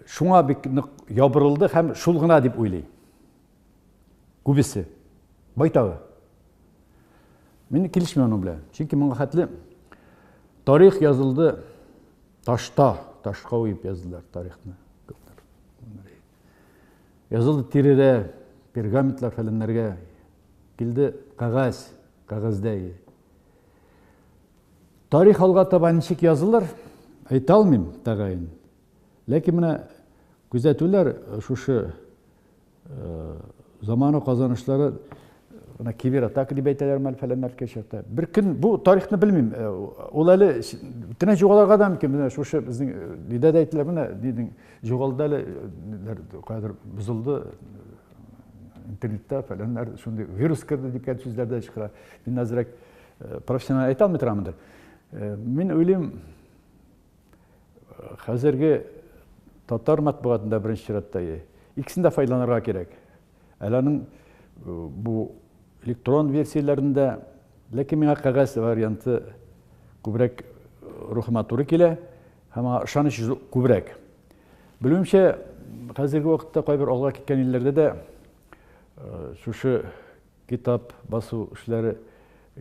Шуңа бик нык ябырылды һәм шул гына дип уйлый. Күбесе. Байтагы. Мин килешмим аның белән. Чөнки моңа хәтле тарих язылды ташта, ташка уеп яздылар тарихны. Язылды тиредә, пергаментлар фәләннәргә. Килде кәгазь, кәгазьдә. Тарих алга таба ничек язылыр, әйтә алмыйм тәгаен. Ләкин менә күзәтүләр шушы замана казанышлары, менә кибератака дип әйтәләр мәл фәләннәр чакта. Бер көн бу тарихны белмим. Ул әле тенә югалырга да мөмкин. Менә шушы безнең нидә дә әйтелә, менә нидең югалды әле, кайдыр бозылды интернетта фәләннәр, шундый вирус керде дигән сүзләр дә чыга. Мин әзрәк профессиональ әйтә алмый торамындыр. Мин уйлыйм, хәзерге татар матбугатында беренче чиратта икесен дә файдаланырга кирәк. Әле аның бу электрон версияләрендә, ләкин миңа кәгазь варианты күбрәк рухыма туры килә һәм аңа ышаныч күбрәк. Белүемчә, хәзерге вакытта кайбер алга киткән илләрдә дә шушы китап басу эшләре,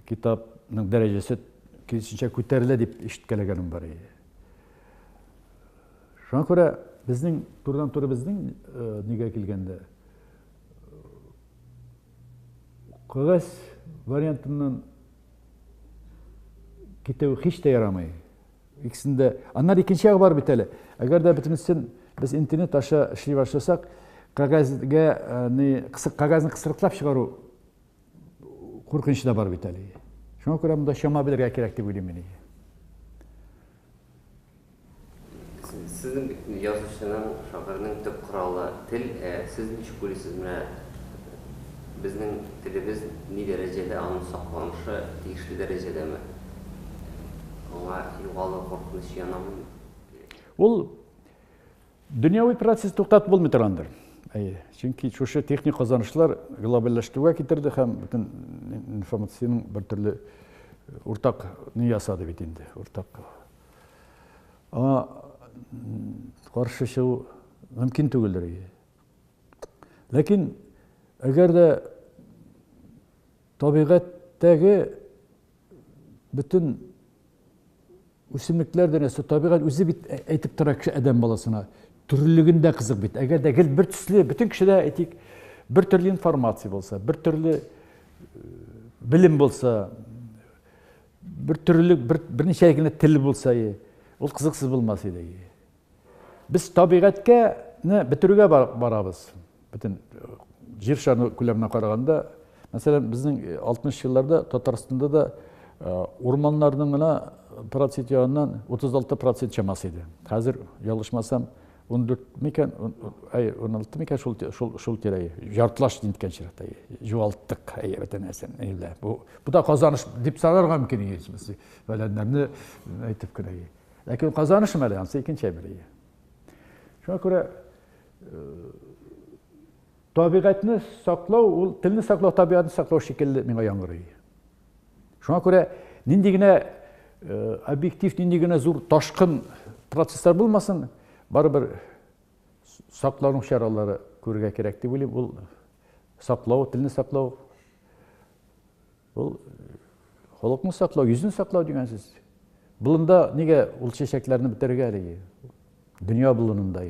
китапның дәрәҗәсе киресенчә күтәрелә дип ишеткәләгәнем бар иде. Шуңа күрә безнең турыдан-туры безнең нигә килгәндә кәгазь вариантыннан китү һич тә ярамый. Икесендә. Аннары икенче ягы бар бит әле. Әгәр дә бөтенесен без интернет аша эшли башласак, кәгазьгә ни кәгазьне кысрыклап чыгару куркынычы да бар бит әле. Шуңа күрә монда чама белергә кирәк дип уйлыйм мин. Сезнең бит язучының, шагыйрьнең төп коралы тел. Сез ничек уйлыйсыз, менә безнең телебез ни дәрәҗәдә, аның сакланышы тиешле дәрәҗәдәме? Аңа югалу куркынычы янамыймы? Ул дөньяви процесс туктатып булмый торгандыр. Әйе, чөнки шушы техник казанышлар глобальләштерүгә китерде һәм бөтен информациянең бер төрле уртак ни ясады бит инде, уртак. Аңа каршы чыгу мөмкин түгелдер. Ләкин әгәр дә табигатьтәге бөтен үсемлекләр дөньясы, табигать үзе бит әйтеп тора кеше адәм баласына, төрлелегендә кызык бит. Әгәр дә гел бер төсле, бөтен кешедә әйтик, бер төрле информация булса, бер төрле белем булса, бер төрле, берничә генә тел булса, ул кызыксыз булмас иде. Без табигатькә бетерүгә барабыз. Бөтен җир шары күләменә караганда, мәсәлән, безнең 60 елларда Татарстанда да урманнарның гына процент ягыннан 36% чамасы иде. Хәзер, ялгышмасам, 14 микән, әй, 16 микән шул шул шул тирә. Яртылаш ниткән чираттә югалттык, әй, бөтен нәрсәне. Әйлә. Бу бу да казаныш дип санарга мөмкин инде. Фәләннәрне әйтеп кенә. Ләкин казаныш әле, ансы икенче әйбер. Шуңа күрә табигатьне саклау, ул телне саклау, табигатьне саклау шикелле миңа яңгырый. Шуңа күрә нинди генә объектив, нинди генә зур ташкын процесслар булмасын, барыбер саклану чаралары күрергә кирәк дип уйлыйм. Ул саклау, телне саклау, ул холыкны саклау, йөзне саклау дигән сүз. Болында нигә ул чәчәкләрне бетерергә әле? Дөнья болынында.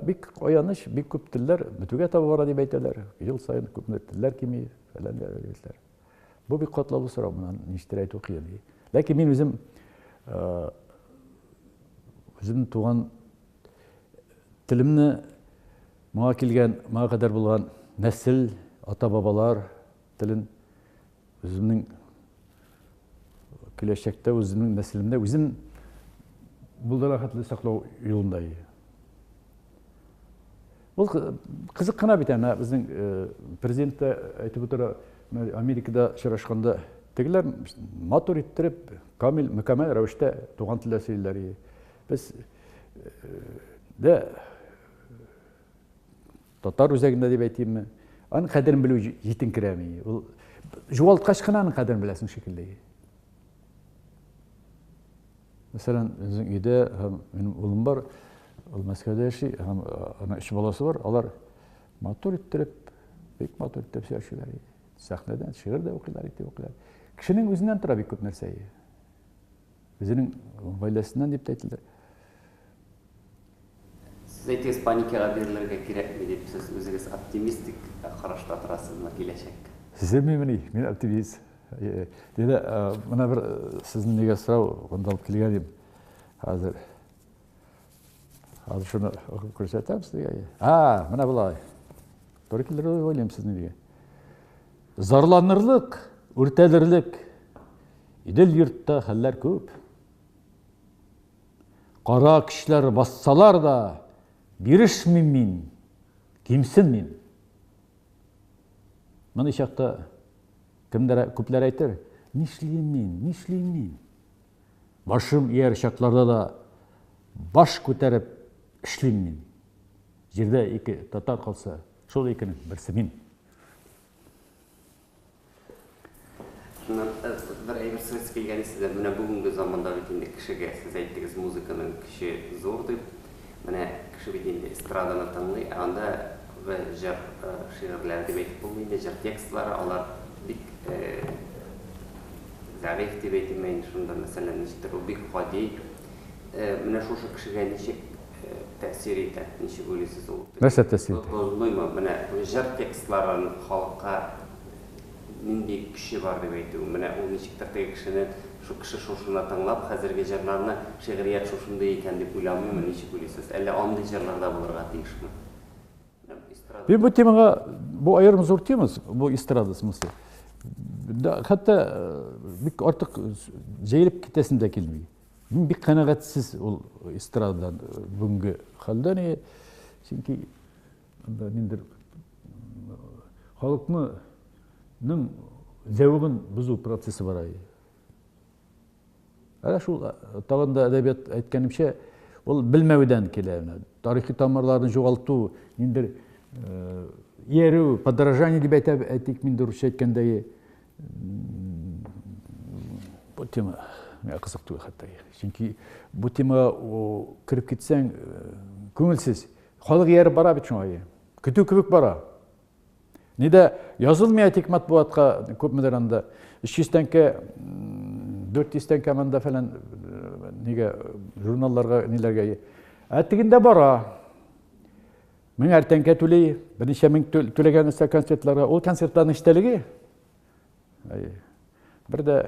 Бик аяныч, бик күп телләр бетүгә таба бара дип әйтәләр. Ел саен күпме телләр кими, фәлән әйберләр. Бу бик катлаулы сорау, моннан ничектер әйтү кыен. Ләкин мин үзем үземнең туган телемне моңа килгән, моңа кадәр булган нәсел, ата-бабалар телен үземнең киләчәктә үземнең нәселемдә үзем булдыра хәтле саклау юлында. Ул кызык кына бит әнә безнең президент та әйтеп утыра, Америкада очрашканда тегеләр матур иттереп, камил, мөкәммәл рәвештә туган телдә сөйлиләр. Без дә татар үзәгендә дип әйтимме, аның кадерен белү җитенкерәми. Ул югалткач кына аның кадерен беләсең шикелле. Мәсәлән, безнең өйдә һәм минем улым бар, ул Мәскәүдә яши, һәм аның өч баласы бар, алар матур иттереп, бик матур иттереп сөйләшәләр. Сәхнәдән шигырь дә укыйлар, итеп укыйлар. Кешенең үзеннән тора бик күп нәрсә. Үзенең гаиләсеннән дип тә әйтелде. Сез әйтегез, паникага бирелергә кирәкми дип, сез үзегез оптимистик карашта торасызмы киләчәккә? Сизелмимени, мин оптимист. Диде, менә бер сезнең нигә сорау монда алып килгән идем. Хәзер. Хәзер шуны укып күрсәтәм сезгә. А, менә болай. Туры килер дип уйлыйм сезнең нигә. Зарланырлык, үртәлерлек Идел йортта хәлләр күп. Кара көчләр бассалар да, бирешмим мин, кимсенмим. Мондый чакта кемдер, күпләр әйтер, нишлим мин, нишлим мин? Башым ияр чакларда да баш күтәреп эшлим мин. Җирдә ике татар калса, шул икенең берсе мин. Шуннан бер әйбер сорыйсы килгән сездән. Менә бүгенге заманда бит инде кешегә, сез әйттегез, музыканың көче зур дип. Менә кеше бит инде эстраданы тыңлый, ә анда җыр шигырьләре дип әйтеп булмый инде, җыр текстлары, алар бик зәгыйфь дип әйтим инде шунда, мәсәлән, ничектер ул бик гади. Менә шушы кешегә ничек тәэсир итә, ничек уйлыйсыз ул? Нәрсә тәэсир итә? Тозлыймы? Менә җыр текстларын халыкка нинди көче бар дип әйтү. Менә ул ничектер теге кешене, шу кеше шушыны тыңлап, хәзерге җырларны, шигърият шушындый икән дип уйламыймы, ничек уйлыйсыз? Әллә андый җырлар да булырга тиешме? Мин бу темага, бу аерым зур тема, бу эстрада смысле. Да, хәтта бик артык җәелеп китәсем дә килми. Мин бик канәгатьсез ул эстрададан бүгенге хәлдән, чөнки анда ниндидер халыкның зәвыгын бозу процессы бара. Әнә шул тагын да әдәбият әйткәнемчә, ул белмәүдән килә. Тарихи тамырларны югалту, ниндидер иярү, подражание дип әйтә, әйтик мин русча әйткәндәге бу тема миңа кызык түгел хәтта. Чөнки бу темага кереп китсәң, күңелсез. Халык ияреп бара бит шуңа. Көтү кебек бара. Нидә язылмый әйтик матбугатка күпмедер анда 300 тәңкә, 400 тәңкә монда фәлән нигә журналларга ниләргә. Ә тегендә бара. Меңәр тәңкә түли, берничә мең түләгән нәрсә концертларга. Ул концертларның эчтәлеге бер дә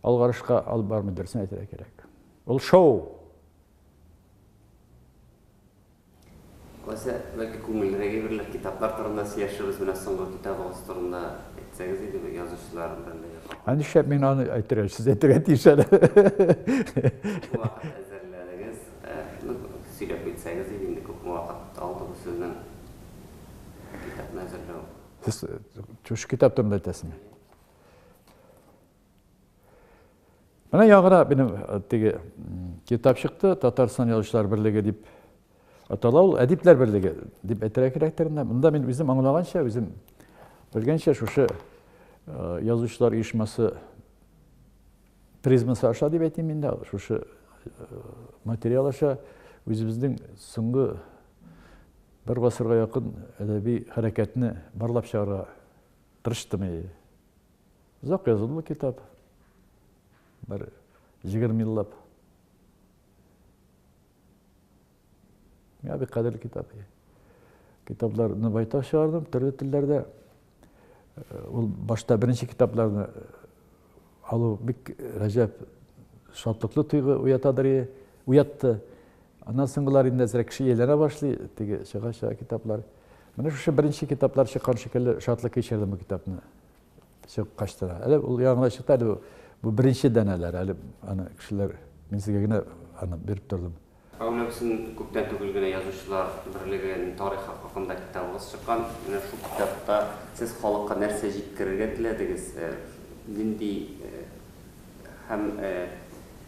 алгарышка алып бармый, дөресен әйтергә кирәк. Ул шоу. Алайса, бәлки күңеллерәк әйберләр, китаплар турында сөйләшербез. Менә соңгы китабыгыз турында әйтсәгез иде, Язучылар берлеге. Ә нишләп мин аны әйтергә, сез әйтергә тиеш әле. Күп вакыт әзерләдегез. әйтсәгез иде инде, күпме вакыт алды бу сезнең китапны әзерләү? Сез шушы китап турында әйтәсезме? Менә яңа минем теге китап чыкты, Татарстан Язучылар берлеге дип атала ул, Әдипләр берлеге дип әйтергә кирәктер инде. Монда мин үзем аңлаганча, үзем белгәнчә шушы язучылар оешмасы призмасы аша дип әйтим инде, шушы материал аша үзебезнең соңгы бер гасырга якын әдәби хәрәкәтне барлап чыгарга тырыштым. Озак язылды китап. Бер 20 еллап. Миңа бик кадерле китап. Китапларны байтак чыгардым, төрле телләрдә. Ул башта беренче китапларны алу бик гаҗәп шатлыклы тойгы уятадыр, уятты. Аннан соңгылар инде әзрәк кеше ияләнә башлый, теге чыга-чыга китаплар. Менә шушы беренче китаплар чыккан шикелле шатлык кичердем бу китапны. Чыккач та. Әле ул яңа чыкты, әле бу беренче данәләр, әле аны кешеләр, мин сезгә генә аны биреп тордым. Әүләбесен күптән түгел генә Язучылар берлегенең тарихы хакында китабыгыз чыккан. Менә шул китапта сез халыкка нәрсә җиткерергә теләдегез, нинди һәм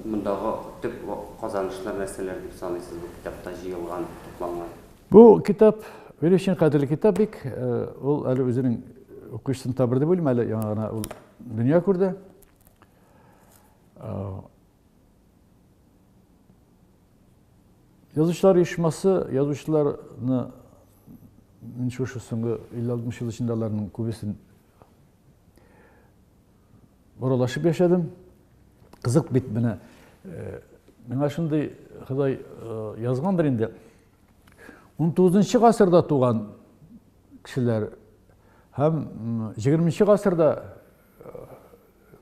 мондагы төп казанышлар нәрсәләр дип саныйсыз бу китапта җыелган, тупланган? Бу китап минем өчен кадерле китап бик. Ул әле үзенең укучысын табыр дип уйлыйм, әле яңа гына ул дөнья күрде. Язучылар оешмасы, язучыларны мин шушы соңгы 50-60 ел эчендә аларның күбесен аралашып яшәдем. Кызык бит менә, миңа шундый Ходай язгандыр инде. 19 гасырда туган кешеләр һәм 20 гасырда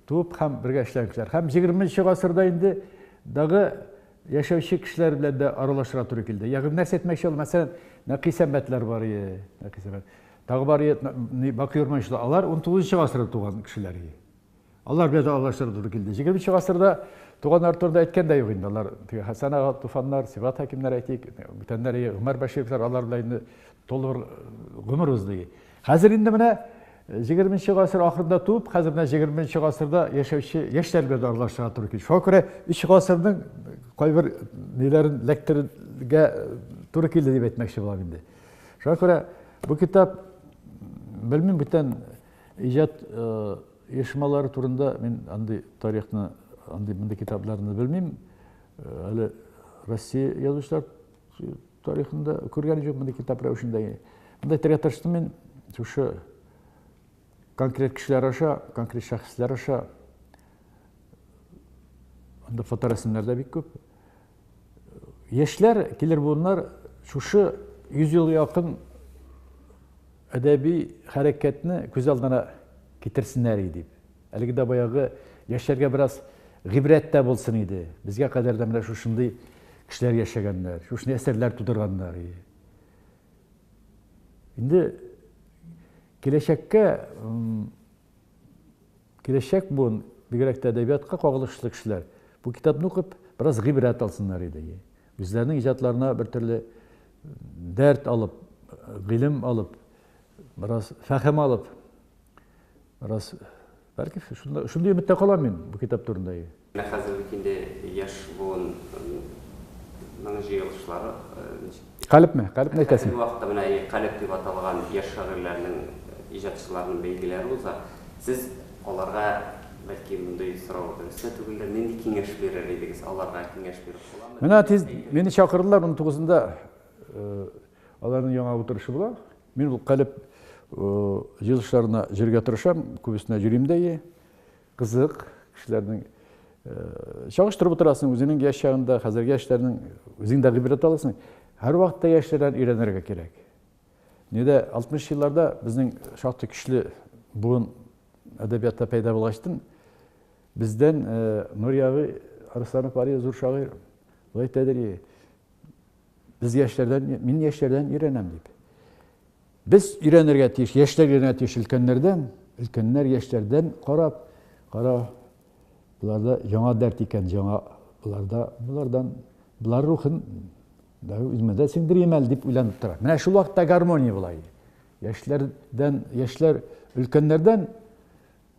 туып һәм бергә эшләгән кешеләр. Һәм 20 гасырда инде дагы яшәүче кешеләр белән дә аралашырга туры килде. Ягъни нәрсә әйтмәкче булдым? Мәсәлән, Нәкый Сәмбәтләр бар иде, Нәкый Сәмбәт. Тагы бар иде, Бакый Урманчылар. Алар 19 гасырда туган кешеләр иде. Алар белән дә аралашырга туры килде. 20 гасырда туганнар турында әйткән дә юк инде. Алар теге Хәсән ага Туфаннар, Сибгат Хәкимнәр әйтик, бүтәннәр, Гомәр Бәшировлар, алар белән инде тулы бер гомер узды. Хәзер инде менә 20 гасыр ахырында туып, хәзер менә 20 гасырда яшәүче яшьләр белән аралашырга туры килде. Шуңа күрә өч гасырның кайбер ниләрен ләктерергә туры килде дип әйтмәкче булам инде. Шуңа күрә бу китап, белмим, бүтән иҗат оешмалары турында мин андый тарихны, андый мондый китапларны белмим. Әле Россия язучылар тарихында күргән юк мондый китап рәвешендә. Монда әйтергә тырыштым мин, шушы конкрет кешеләр аша, конкрет шәхесләр аша, анда фоторәсемнәр дә бик күп. Яшьләр, килер буыннар шушы 100 елга якын әдәби хәрәкәтне күз алдына китерсеннәр иде дип. Әлеге дә баягы яшьләргә бераз гыйбрәт тә булсын иде. Безгә кадәр дә менә шушындый кешеләр яшәгәннәр, шушындый әсәрләр тудырганнар. Инде киләчәккә, киләчәк буын, бигрәк тә әдәбиятка кагылышлы кешеләр, бу китапны укып, бераз гыйбрәт алсыннар иде. Үзләренең иҗатларына бер төрле дәрт алып, гыйлем алып, бераз фәһем алып, Рас, бәлки шундый өметтә калам мин бу китап турында. Менә хәзер бит инде яшь буынның җыелышлары ничек? Калебме? Калебне әйтәсең? Хәзерге вакытта менә Калеб дип аталган яшь шагыйрьләрнең, иҗатчыларның бәйгеләре уза. Сез аларга, бәлки мондый сорау дөрес тә түгелдер, нинди киңәш бирер идегез? Аларга киңәш биреп буламы? Менә тиз мине чакырдылар, 19-нда аларның яңа утырышы була. Мин ул калеб җыелышларына йөрергә тырышам, күбесенә йөрим дә. Кызык, кешеләрнең чагыштырып утырасың, үзеңнең яшь чагында, хәзерге яшьләрнең үзең дә гыйбрәт аласың. Һәрвакытта яшьләрдән өйрәнергә кирәк. Нидә 60 елларда безнең шактый көчле буын әдәбиятта пәйда булгачтын, бездән Нури абый Арысланов бар иде, зур шагыйрь. Ул әйтәдер, Без яшьләрдән, мин яшьләрдән өйрәнәм дип. Без өйрәнергә тиеш, яшьләр өйрәнергә тиеш өлкәннәрдән, өлкәннәр яшьләрдән карап, кара, буларда яңа дәрт икән, яңа буларда, булардан, булар рухын Да, үземә дә сеңдерим әле дип уйланып тора. Менә шул вакытта гармония була. Яшьләрдән, яшьләр өлкәннәрдән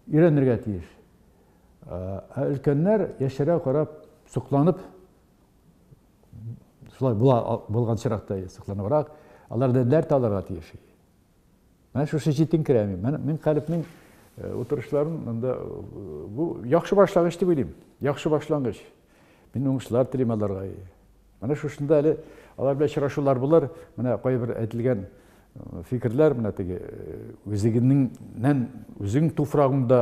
өйрәнергә тиеш. Ә өлкәннәр яшьләргә карап, сокланып, шулай була булган чиракта сокланыбрак, алардан дәрт алырга тиеш. Менә шушы җитенкерәми. Мин Калебнең утырышларын монда бу яхшы башлангыч дип уйлыйм. Яхшы башлангыч. Мин уңышлар телим аларга. Менә шушында әле алар белән очрашулар булыр. Менә кайбер әйтелгән фикерләр, менә теге үзегеңнән, үзең туфрагыңда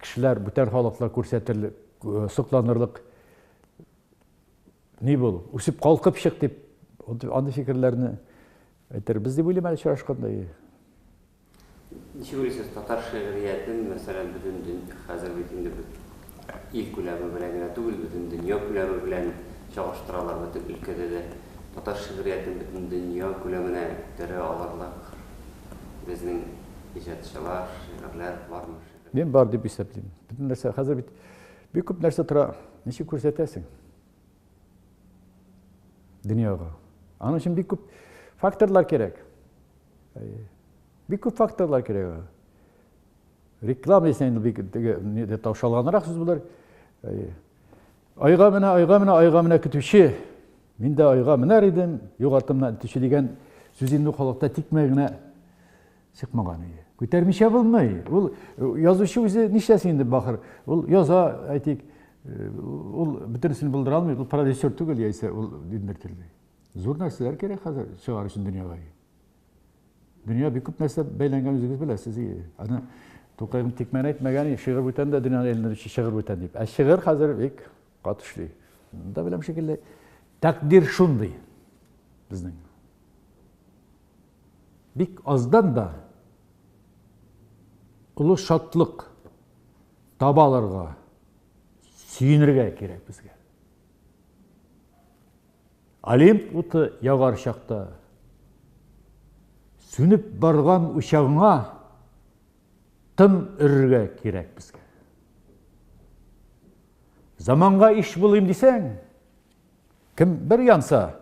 кешеләр, бүтән халыклар күрсәтерлек, сокланырлык ни бул, үсеп калкып чык дип, андый фикерләрне әйтербез дип уйлыйм әле очрашканда. Ничек уйлыйсыз, татар шигъриятен, мәсәлән, бөтен дөнья, хәзер бит инде ил күләме белән генә түгел, бөтен дөнья күләме белән чагыштыралар, бөтен өлкәдә дә. Татар шигъриятен бөтен дөнья күләменә күтәрә алырлык безнең иҗатчылар, шигырьләр бармы? Мин бар дип исәплим. Бөтен нәрсә хәзер бит бик күп нәрсә тора. Ничек күрсәтәсең? Дөньяга. Аның өчен бик күп факторлар кирәк. Бик күп факторлар кирәк. Реклама дисәң инде бик теге нидә таушалганрак сүз булыр. Айга менә, айга менә, айга менә көтүче. Мин дә айга менәр идем, юк артымнан этүче дигән сүз инде халыкта тикмә генә чыкмаган иде. Күтәрмичә булмый. Ул язучы үзе нишләсен инде бахыр? Ул яза, әйтик, ул бөтенесен булдыра алмый, ул продюсер түгел яисә ул ниндидер төрле. Зур нәрсәләр кирәк хәзер чыгар өчен дөньяга. Дөнья бик күп нәрсә бәйләнгән үзегез беләсез. Аны Тукайның тикмән әйтмәгән, шигырь бүтән дә дөньяны әйләндерүче шигырь бүтән дип. Ә шигырь хәзер бик каты эшли. Да беләм шикелле, тәкъдир шундый безнең. Бик аздан да олы шатлык таба алырга, сөенергә кирәк безгә. Олимп уты ягар чакта сүнеп барган учагыңа тын өрергә кирәк безгә. Заманга иш булыйм дисәң, кем бер янса,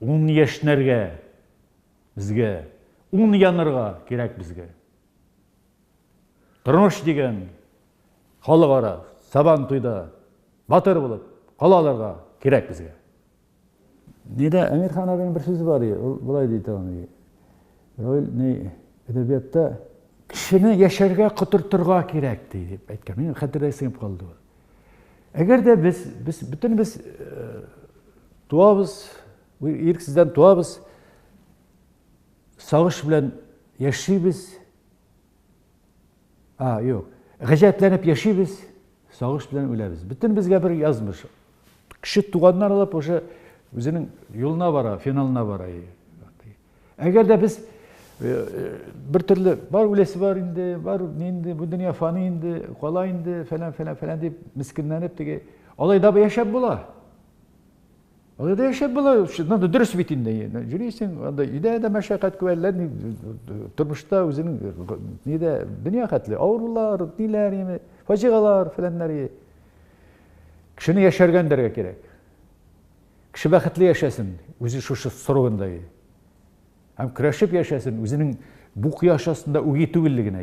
ун яшьнәргә безгә, ун янырга кирәк безгә. Тормыш дигән халыкара сабан туйда батыр булып кала алырга кирәк безгә. Нидә Әмирхан абының бер сүзе бар, ул болай ди торган. Равил, ни әдәбиятта кешене яшәргә котыртырга кирәк ди дип әйткән. Минем хәтердә сеңеп калды ул. Әгәр дә без, без бөтенебез туабыз, ирексездән туабыз, сагыш белән яшибез. А, юк. Гаҗәпләнеп яшибез, сагыш белән үләбез. Бөтен безгә бер язмыш. Кеше туганнан алып уже үзенең юлына бара, финалына бара. Әгәр дә без бер төрле бар үләсе бар инде, бар инде, бу дөнья фани инде, кала инде, фәлән, фәлән, фәлән дип мескенләнеп теге алай да яшәп була. Алай да яшәп була, чыннан да дөрес бит инде. Йөрисең, анда өйдә дә мәшәкать күп, әллә ни тормышта үзенең нидә дөнья хәтле авырулар, ниләр инде, фаҗигалар, фәләннәр. Кешене яшәргә өндәргә кирәк. Кеше бәхетле яшәсен, үзе шушы срогында. Һәм көрәшеп яшәсен, үзенең бу кояш астында үги түгеллегенә.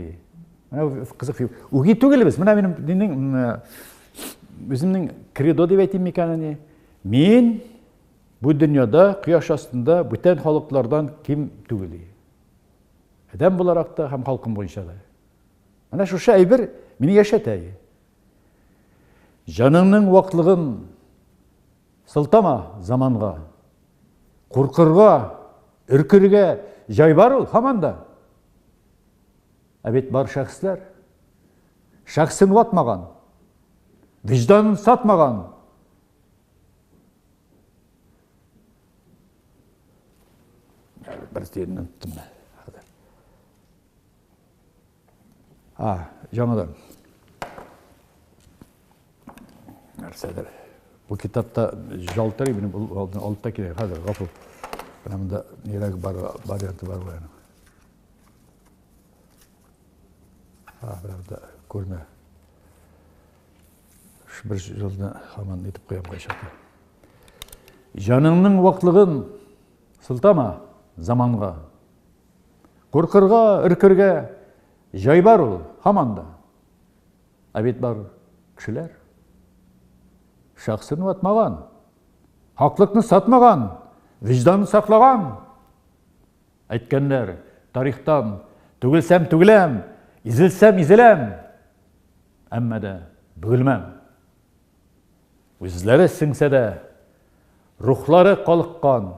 Менә кызык фикер. Үги түгелбез. Менә минем минем үземнең кредо дип әйтим микән ни? Мин бу дөньяда кояш астында бүтән халыклардан ким түгел. Адәм буларак та һәм халкым буенча да. Менә шушы әйбер мине яшәтә. Җаныңның ваклыгын Сылтама заманга. Куркырга, өркергә җай бар ул һаман да. Ә бит бар шәхесләр. Шәхсен ватмаган, вөҗданын сатмаган. Бер тиенне оныттым. А, яңадан. Нәрсәдер. Бу китапта ялтырый, минем ул алып та килә. Хәзер, гафу. Менә монда нирәк бар, варианты бар бу аның. А, менә монда күренә. Бер җылны һаман итеп куям кайчакта. Җаныңның ваклыгын сылтама заманга. Куркырга, өркергә җай бар ул һаман да. Ә бит бар кешеләр шәхсен ватмаган, хаклыкны сатмаган, вөҗданын саклаган. Әйткәннәр, тарихтан түгелсәм түгеләм, изелсәм изеләм, әмма дә бөгелмәм. Үзләре сеңсә дә, рухлары калыккан.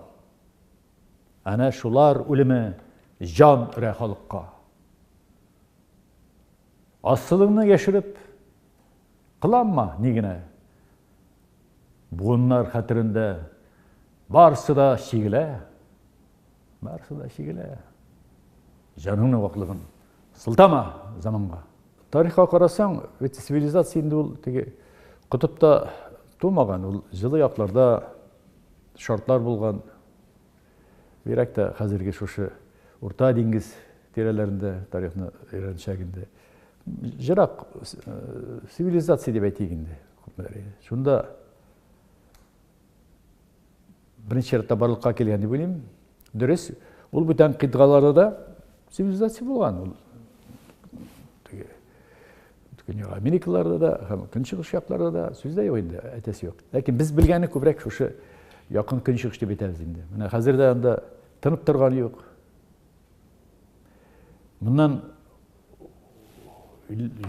Әнә шулар үлеме җан өрә халыкка. Асылыңны яшереп, кыланма ни генә. Буыннар хәтерендә барсы да чигелә. Барсы да чигелә. Җаныңның ваклыгын сылтама заманга. Тарихка карасаң, ведь цивилизация инде ул теге котыпта тумаган, ул җылы якларда шартлар булган. Бигрәк тә хәзерге шушы Урта диңгез тирәләрендә тарихны өйрәнсәк инде. Җырак цивилизация дип әйтик инде. Шунда беренче чиратта барлыкка килгән дип уйлыйм. Дөрес, ул бүтән кыйтгаларда да цивилизация булган. Ул теге Көньяк Америкаларда да һәм Көнчыгыш якларда да сүз дә юк инде, әйтәсе юк. Ләкин без белгәне күбрәк шушы якын Көнчыгыш дип әйтәбез инде. Менә хәзер дә анда тынып торган юк. Моннан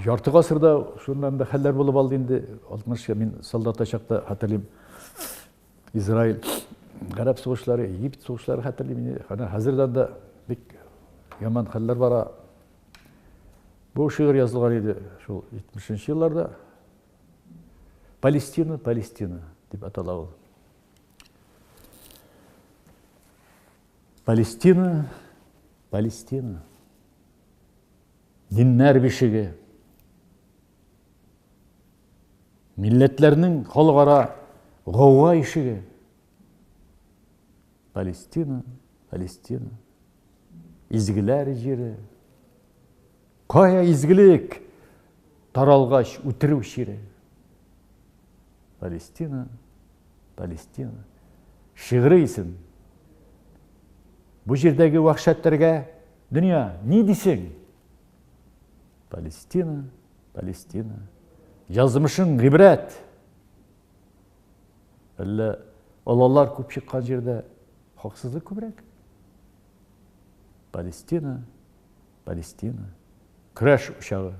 ярты гасырда шуннан да хәлләр булып алды инде. 60 мин солдатта чакта хәтерлим. Израиль гарәп сугышлары, Египет сугышлары хәтерлим инде. Әнә хәзер дә анда бик яман хәлләр бара. Бу шигырь язылган иде шул 70 елларда. Палестина, Палестина дип атала ул. Палестина, Палестина. Диннәр бишеге. Милләтләрнең халыкара гауга ишеге. Палестина, Палестина. Изгеләр җире. Кая изгелек? Таралгач үтерү чире. Палестина, Палестина. Шигъри исем. Бу җирдәге вәхшәтләргә дөнья ни дисең? Палестина, Палестина. Язмышың гыйбрәт. Әллә олалар күп чыккан җирдә хаксызлык күбрәк? Палестина, Палестина. Көрәш учагы.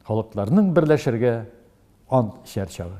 Халыкларның берләшергә ант эчәр чагы.